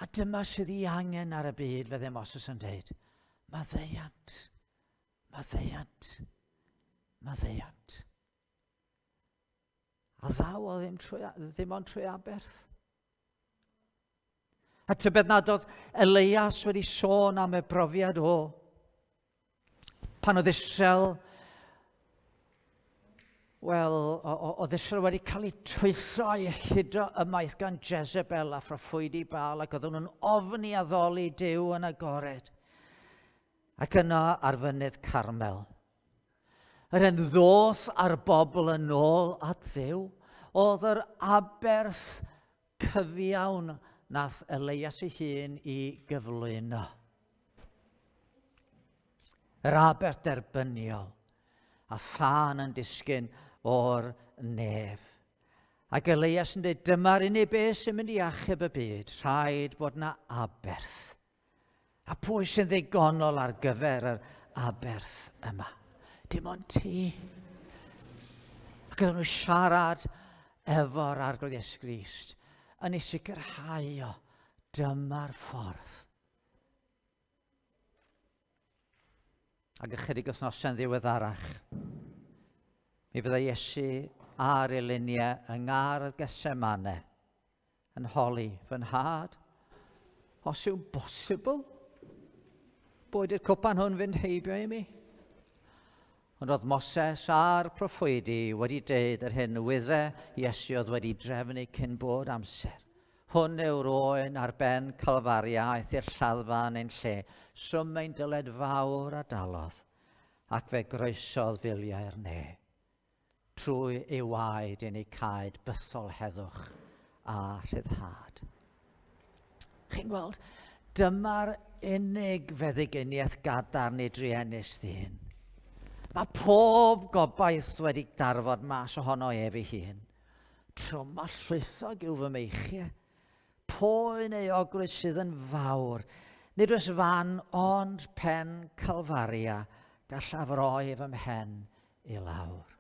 A dyma sydd ei angen ar y byd, fydde Moses yn dweud. Maddeuant, maddeuant, maddeuant. A ddaw o ddim, trwy, ddim ond trwy aberth. A tybed nad oedd Elias wedi sôn am y brofiad o Pan oedd Israel, wel, oedd Israel wedi cael eu twyllo a'i hudo ymaith gan Jezebel a phroffwydi Baal ac oedden nhw'n ofni addoli Duw yn agored. Ac yno ar fynydd Carmel, yr hen ddoth a'r bobl yn ôl at Dduw, oedd yr aberth cyfiawn nath Elias ei hun i gyflwyno. Yr aberth derbyniol a thân yn disgyn o'r nef. Ac Elias yn dweud, dyma'r unig beth sy'n mynd i achub y byd, rhaid bod na aberth. A pwy sy'n ddigonol ar gyfer yr aberth yma? Dim ond ti. Ac oedden nhw siarad efo'r Arglwydd Iesu Grist yn ei sicrhau o, dyma'r ffordd. Ac ychydig wythnosau'n ddiweddarach, mi fyddai Iesu ar ei luniau yng ngardd Gethsemane yn holi fy nhad, os yw'n bosibl, boed i'r cwpan hwn fynd heibio i mi. Ond oedd Moses a'r proffwydi wedi deud yr hyn wydde Iesu oedd wedi drefnu cyn bod amser. Hwn yw'r oen ar ben Calfaria aeth i'r lladdfa yn ein lle, swm ein dyled fawr a dalodd, ac fe groesodd filiau'r ne. Trwy ei waed i ni caed bythol heddwch a rhyddhad. Chi'n gweld, dyma'r unig feddyginiaeth gadarn i druenus ddyn. Mae pob gobaith wedi darfod mas ohono ef ei hun. Trwm a llwythog yw fy meichiau. Poen euogrwydd sydd yn fawr. Nid oes fan ond pen Calfaria gallaf roi fy mhen i lawr.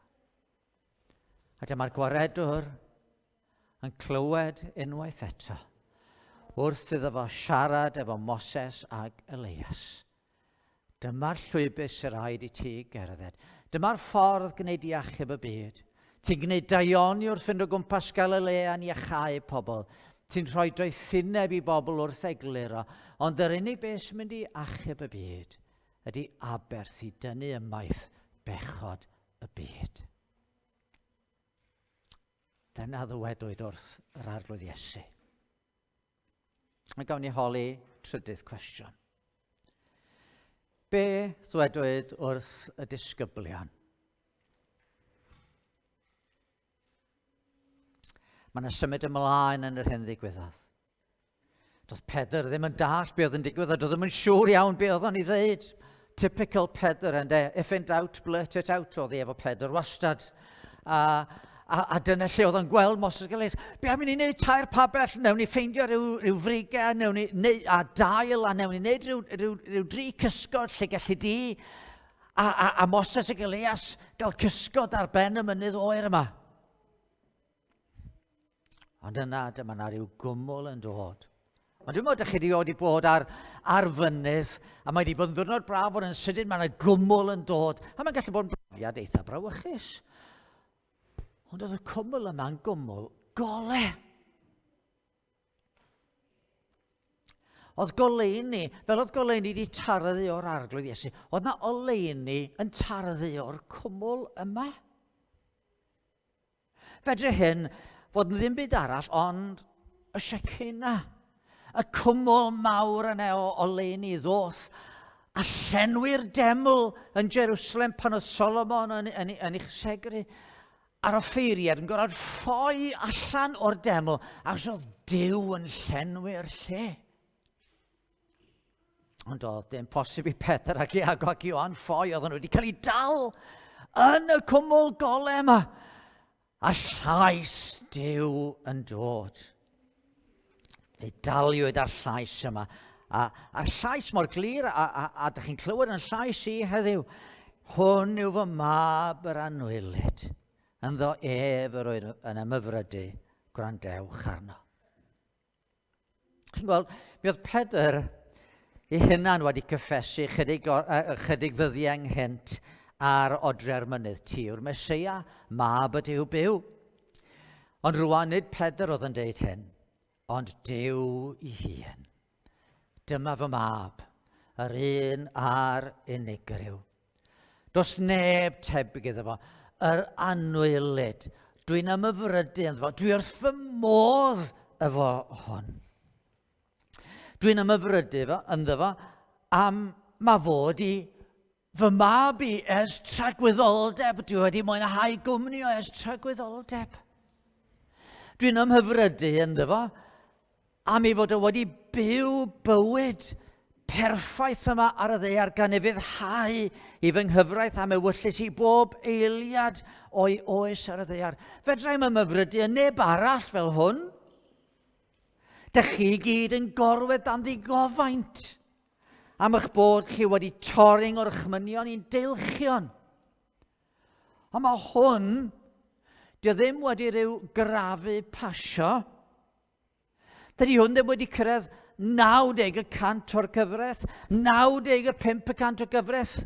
A dyma'r gwaredwr yn clywed unwaith eto wrth iddo fo siarad efo Moses ag Elias. Dyma'r llwybr sy'n rhaid i ti gerdded. Dyma'r ffordd gwneud i achub y byd. Ti'n gwneud daioni wrth fynd o gwmpas Galilea yn iachau pobl. Ti'n rhoi doethineb i bobl wrth egluro. Ond yr unig beth sy'n mynd i achub y byd ydy aberth i dynnu ymaith bechod y byd. Dyna ddywedwyd wrth yr Arglwydd Iesu. A gawn ni holi trydydd cwestiwn. Be ddwedwyd wrth y disgyblion? Mae yna symud ymlaen yn yr hyn ddigwyddodd. Doedd Pedr ddim yn dall be oedd yn digwydd a doedd ddim yn siŵr iawn be oedd o'n ei ddeud. Typical Pedr, ynde? If in doubt, blurt it out, oedd hi efo Pedr wastad. A, a, a dyna lle oedd o'n gweld Moses Giles. Be am i ni wneud tair pabell? Newn ni ffeindio rhyw, rhyw frigau, newn ni, neu, a dail, a newn ni wneud rhyw, rhyw, rhyw dri cysgod lle gallu di a, a, a Moses ac Elias gael cysgod ar ben y mynydd oer yma. Ond yna dyma na rhyw gwmwl yn dod Ond dwi'n meddwl, ydych chi wedi bod ar, ar fynydd, a mae wedi bod yn ddwrnod braf, ond yn sydyn mae yna gwmwl yn dod, a mae'n gallu bod yn brofiad eitha brawychus. Ond oedd y cwmwl yma'n gwmwl gole. Oedd goleuni, fel oedd goleuni wedi tarddu o'r arglwydd Iesu, oedd na oleuni yn tarddu o'r cwmwl yma. Fedre hyn fod yn ddim byd arall ond y Shekinah, y cwmwl mawr yna o oleuni ddoth a llenwi'r deml yn Jerusalem pan oedd Solomon yn, yn, yn ei chysegru. A'r offeiriad yn gorfod ffoi allan o'r deml achos oedd Duw yn llenwi'r lle. Ond oedd dim posib i Pedr ac Iago ac Ioan ffoi, oedden nhw wedi cael eu dal yn y cwmwl gole yma. A llais Duw yn dod. Fe daliwyd ar llais yma. A, a'r llais mor glir, a, a, a, a dych chi'n clywed yn llais i heddiw, hwn yw fy mab yr anwylyd. Ynddo ef yr oedd yn ymhyfrydu, gwrandewch arno. Chi'n gweld, mi oedd Pedr ei hunan wedi cyffesu chydig, chydig ddyddiau ynghynt ar odre'r mynydd, ti yw'r Meseia, mab y Duw byw. Ond rwan nid Pedr oedd yn deud hyn, ond Duw i hun. Dyma fy mab, yr un a'r unigryw. Does neb tebyg iddo fo, yr anwylyd. Dwi'n ymhyfrydu ynddo fo, dwi wrth fy modd efo hwn. Dwi'n ymhyfrydu fo, ynddo fo am ma fod i fy mab i ers tragwyddoldeb. Dwi wedi mwynhau gwmni o ers tragwyddoldeb. Dwi'n ymhyfrydu ynddo fo am ei fod o wedi byw bywyd perffaith yma ar y ddaear gan ufuddhau i fy nghyfraith am ewyllys i bob eiliad o'i oes ar y ddaear. Fedra i'm ymhyfrydu yn neb arall fel hwn. Dych chi gyd yn gorwedd dan ddigofaint am eich bod chi wedi torri ngorchmynion i'n deilchion. Ond mae hwn, dio ddim wedi rhyw grafu pasio. Dydy hwn ddim wedi cyrraedd 90 y cant o'r gyfraith, 95 y cant o'r gyfraith,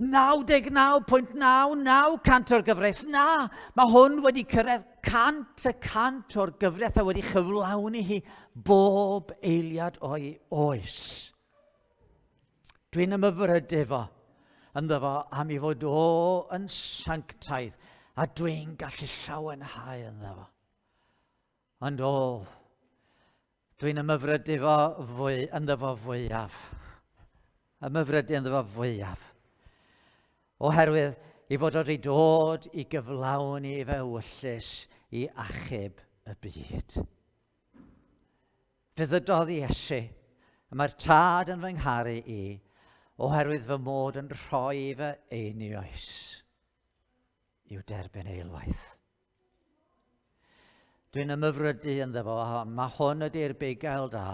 99.99 cant o'r gyfraith. Na, mae hwn wedi cyrraedd 100 y cant o'r gyfraith a wedi chyflawni hi bob eiliad o'i oes. Dwi'n ymhyfrydu fo ynddo fo am ei fod o yn sanctaidd a dwi'n gallu llawenhau ynddo fo. Ond o, dwi'n ymhyfrydu fo fwy, ynddo fo fwyaf. Ymhyfrydu ynddo fo fwyaf. Oherwydd i fod wedi dod i gyflawni fy ewyllys i achub y byd. Fe ddydodd Iesu, y mae'r Tad yn fy ngharu i, oherwydd fy mod yn rhoi fy einioes i'w derbyn eilwaith. Dwi'n ymhyfrydu ynddo fo, mae hwn ydy'r bugail da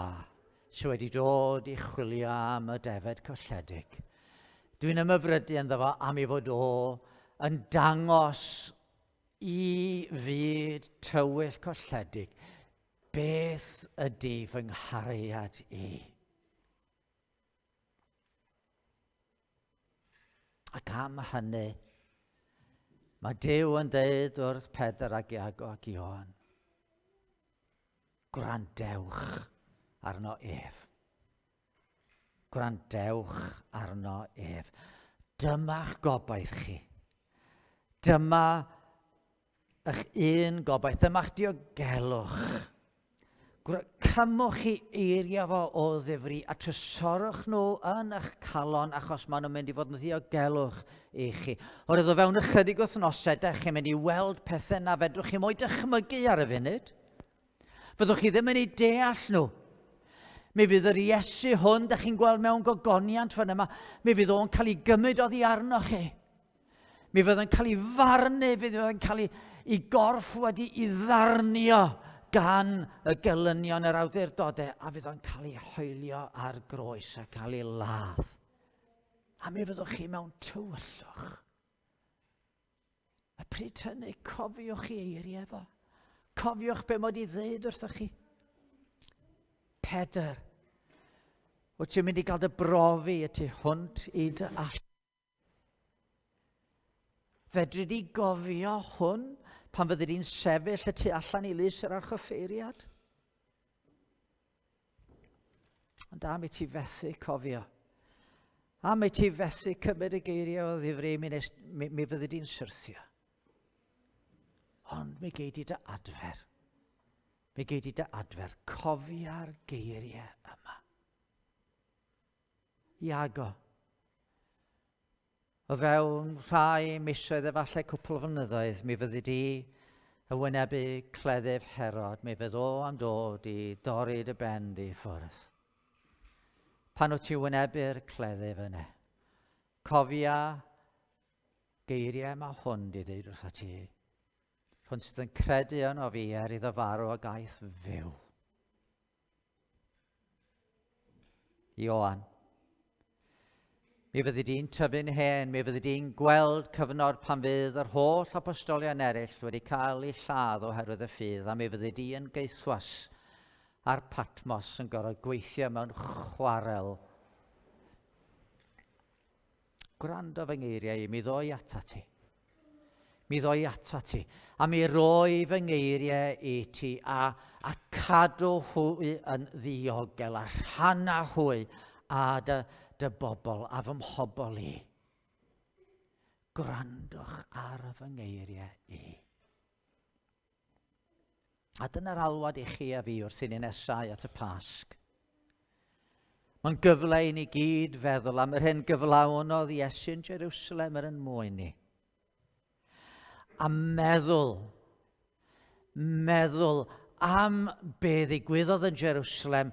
sydd wedi dod i chwilio am y defed colledig. Dwi'n ymhyfrydu ynddo fo am ei fod o yn dangos i fyd tywyll colledig beth ydy fy nghariad i. Ac am hynny, mae Duw yn deud wrth Pedr ac Iago ac Ioan, gwrandewch arno ef. Gwrandewch arno ef. Dyma'ch gobaith chi. Dyma Eich un gobaith, dyma'ch diogelwch. Cymwch chi eiriau fo o ddifri a trysorwch nhw yn eich calon achos maen nhw'n mynd i fod yn ddiogelwch i chi. Oherwydd o fewn ychydig wythnosau, dych chi'n mynd i weld pethau na fedrwch chi mo'i dychmygu ar y funud. Fyddwch chi ddim yn eu deall nhw. Mi fydd yr Iesu hwn, dych chi'n gweld mewn gogoniant fan yma, mi fydd o'n cael ei gymryd oddi arnoch chi. Mi fydd yn cael ei farnu, fydd yn cael ei, ei gorff wedi ei ddarnio gan y gelynion yr awdurdodau, a fydd o'n cael ei hoelio ar groes a cael ei ladd. A mi fyddwch chi mewn tywyllwch. A pryd hynny, cofiwch chi eiriau fo. Cofiwch be mod i ddeud wrthoch chi. Pedr, wyt ti'n mynd i gael dy brofi y tu hwnt i dy allu. Fedri di gofio hwn pan fyddi di'n sefyll y tu allan i lys yr archoffeiriad? Ond am i ti fethu cofio, am i ti fethu cymryd y geiriau o ddifri, mi, nes, mi, mi fyddi di'n syrthio. Ond mi gei di dy adfer. Mi gei di dy adfer. Cofia'r geiriau yma. Iago. O fewn rhai misoedd efallai cwpl o flynyddoedd, mi fyddi di yn wynebu cleddyf Herod, mi fydd o am dod i dorri dy ben di ffwrdd. Pan wyt ti wynebu'r cleddyf yna, cofia geiriau mae hwn di ddeud wrtha ti. Hwn sydd yn credu yno fi er iddo farw a gaeth fyw. Ioan. Mi fyddi di'n tyfu'n hen, mi fyddi di'n gweld cyfnod pan fydd yr holl apostolion eraill wedi cael eu lladd oherwydd y ffydd, a mi fyddi di yn gaethwas ar Patmos yn gorfod gweithio mewn chwarel. Gwrando fy ngeiriau i, mi ddoi ata ti. Mi ddoi ata ti, a mi roi fy ngeiriau i ti, a, a cadw hwy yn ddiogel, a rhanna hwy a dy, dy bobl, a fy mhobl i. Gwrandwch ar fy ngeiriau i. A dyna'r alwad i chi a fi wrth i ni nesau at y Pasg. Mae'n gyfle i ni gyd feddwl am yr hyn gyflawnodd Iesu yn Jerusalem er yn mwyn ni. A meddwl, meddwl am be ddigwyddodd yn Jerusalem,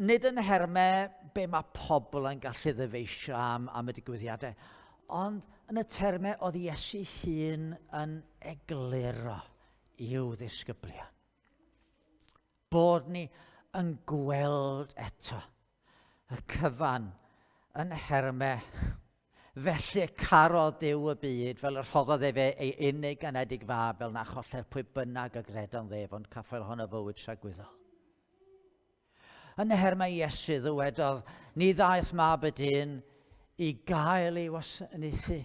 nid yn nhermau be mae pobl yn gallu ddyfeisio am, am y digwyddiadau, ond yn y termau oedd Iesu hun yn egluro i'w ddisgyblion. Bod ni yn gweld eto y cyfan yn nhermau Felly carodd Duw y byd fel y rhoddodd efe ei unig anedig fab fel na choller pwy bynnag a gredo'n ddef ond caffael ohono fywyd tragwyddol. Yn nhermau Iesu ddywedodd, ni ddaeth mab y dyn i gael ei wasanaethu,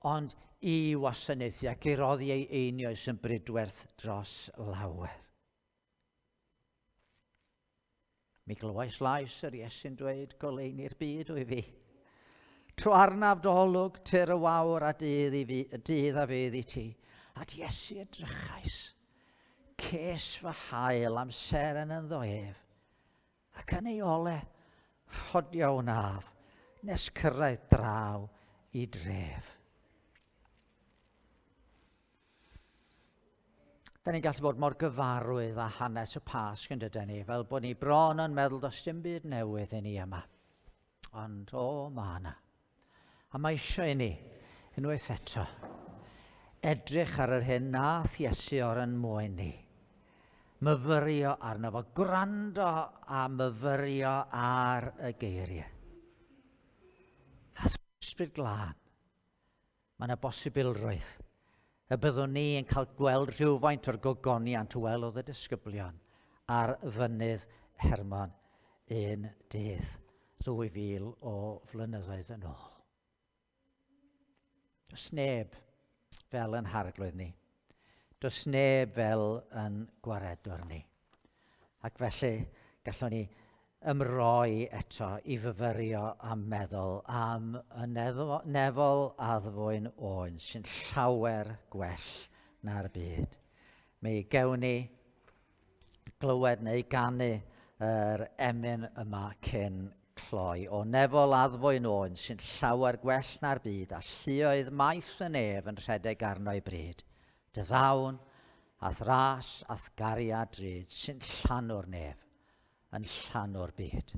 ond i wasanaethu ac i roddi ei einioes yn bridwerth dros lawer. Mi glywais lais yr Iesu'n dweud, goleuni'r byd wyf fi. Tro arnaf dy olwg, tyr y wawr a dydd, i fi, dydd a fydd i ti. At Iesu edrychais. Ces fy hael am seren ynddo ef, ac yn ei ole rhodio wnaf nes cyrraedd draw i dref. Da ni'n gallu bod mor gyfarwydd â hanes y Pasg yn dydyn ni, fel bod ni bron yn meddwl does dim byd newydd i ni yma. Ond o, mae yna. A mae eisiau i ni, unwaith eto, edrych ar yr hyn nath Iesu o'r yn mwyn ni. Myfyrio arno fo, gwrando a myfyrio ar y geiriau. A Ysbryd Glân, mae yna bosibilrwydd y byddwn ni yn cael gweld rhywfaint o'r gogoniant welodd y disgyblion ar fynydd Hermon un dydd, 2000 o flynyddoedd yn ôl. Does neb fel yn harglwydd ni. Does neb fel yn gwaredwr ni. Ac felly gallwn ni ymroi eto i fyfyrio a meddwl am y nefol addfwyn oen sy'n llawer gwell na'r byd. Mi gewn ni glywed neu ganu yr emyn yma cyn cloi. O nefol addfwyn oen sy'n llawer gwell na'r byd a lluoedd maith y nef yn rhedeg arno i bryd. Dy ddawn, a'th ras, a'th gariad drud, sy'n llanw'r nef, yn llanw'r byd.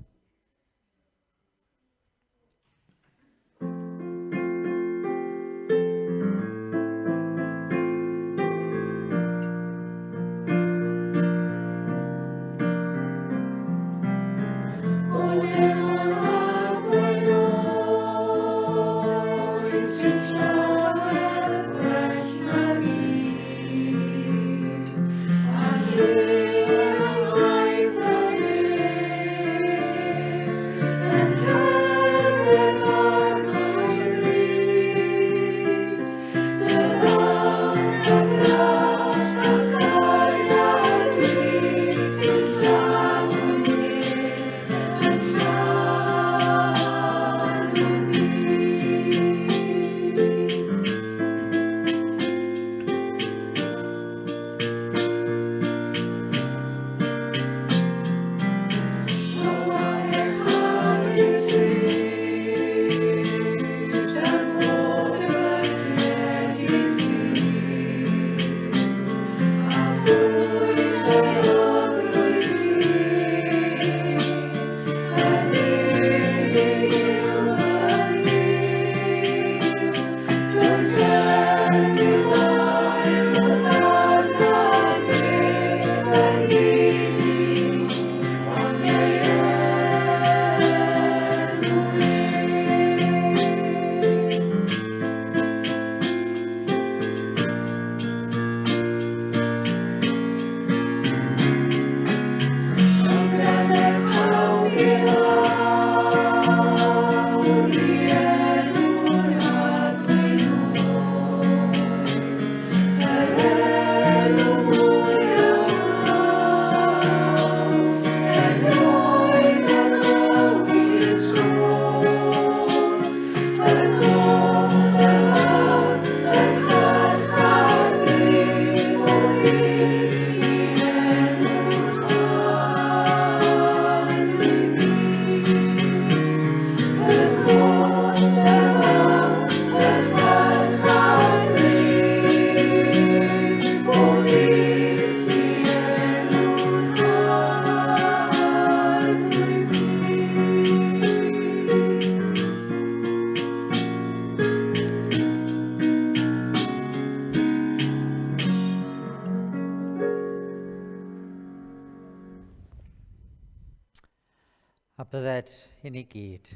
A bydded i ni gyd,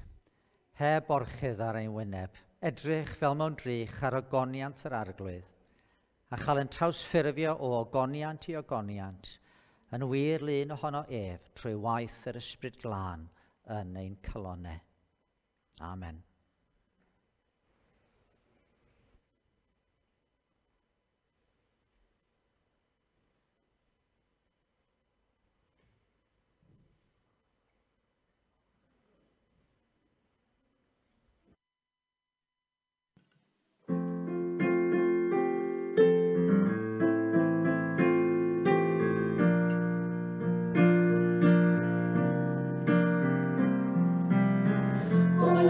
heb orchudd ar ein wyneb, edrych fel mewn drych ar ogoniant yr Arglwydd, a chael ein trawsffurfio o ogoniant i ogoniant, yn wir lun ohono ef trwy waith yr Ysbryd Glân yn ein calonnau. Amen. O